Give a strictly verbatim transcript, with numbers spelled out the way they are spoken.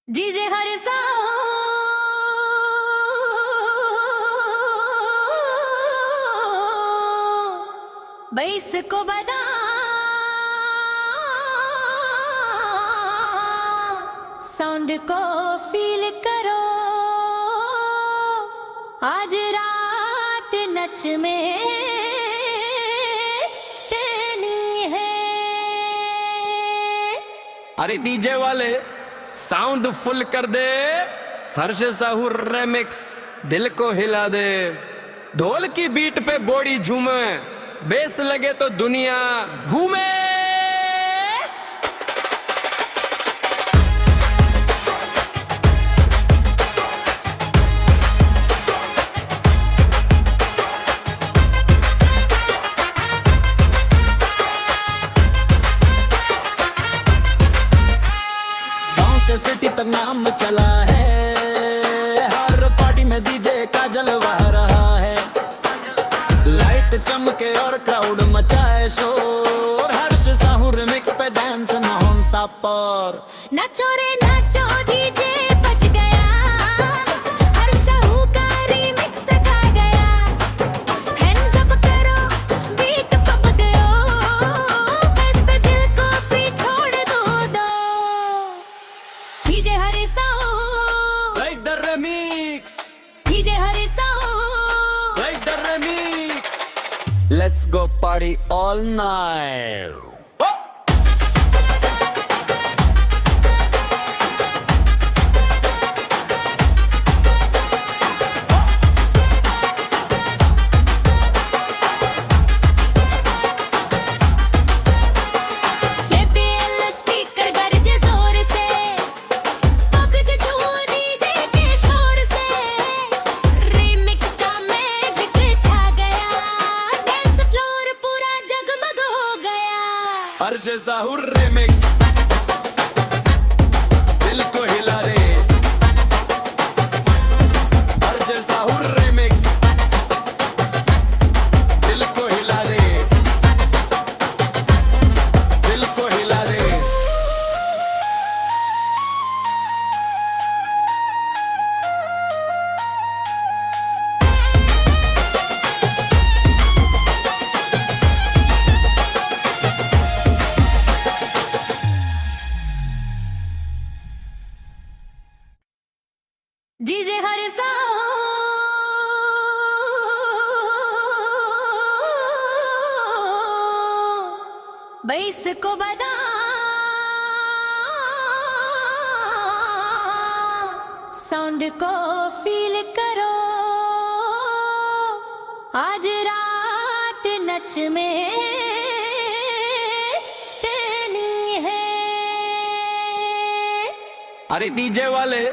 जीजे हर साहू, बैस को बदा, साउंड को फील करो, आज रात नच में तेनी है। अरे डीजे वाले, साउंड फुल कर दे। हर्ष साहू रिमिक्स, दिल को हिला दे। ढोल की बीट पे बॉडी झूमे, बेस लगे तो दुनिया घूमे। गांव से सिटी तक नाम चला है, हर पार्टी में डीजे का जलवा रहा है। लाइट चमके और क्राउड मचाए शोर, हर्ष साहू रिमिक्स पे डांस नॉन स्टॉप पर। नाचो रे नाचो, डीजे बज गया, हर साहू का रिमिक्स छा गया। हैंड्स अप करो, बीट पप गयो, बेस पे दिल को फ्री छोड़ दो, दो। DJ Har Sahu, like the remix। DJ Har Sahu, like the remix। Let's go party all night। JBL speaker गरजे जोर से, पब्लिक झूम डीजे के शोर से। रिमिक्स का मैजिक छा गया, डांस फ्लोर पूरा जगमग हो गया। हर्ष साहू रिमिक्स, दिल को हिला दे। हर्ष साहू रिमिक्स, दिल को हिला दे, दिल को हिला दे। डीजे हर साहू, बैस को बदा, साउंड को फील करो, आज रात नच में तेनी है। अरे डीजे वाले,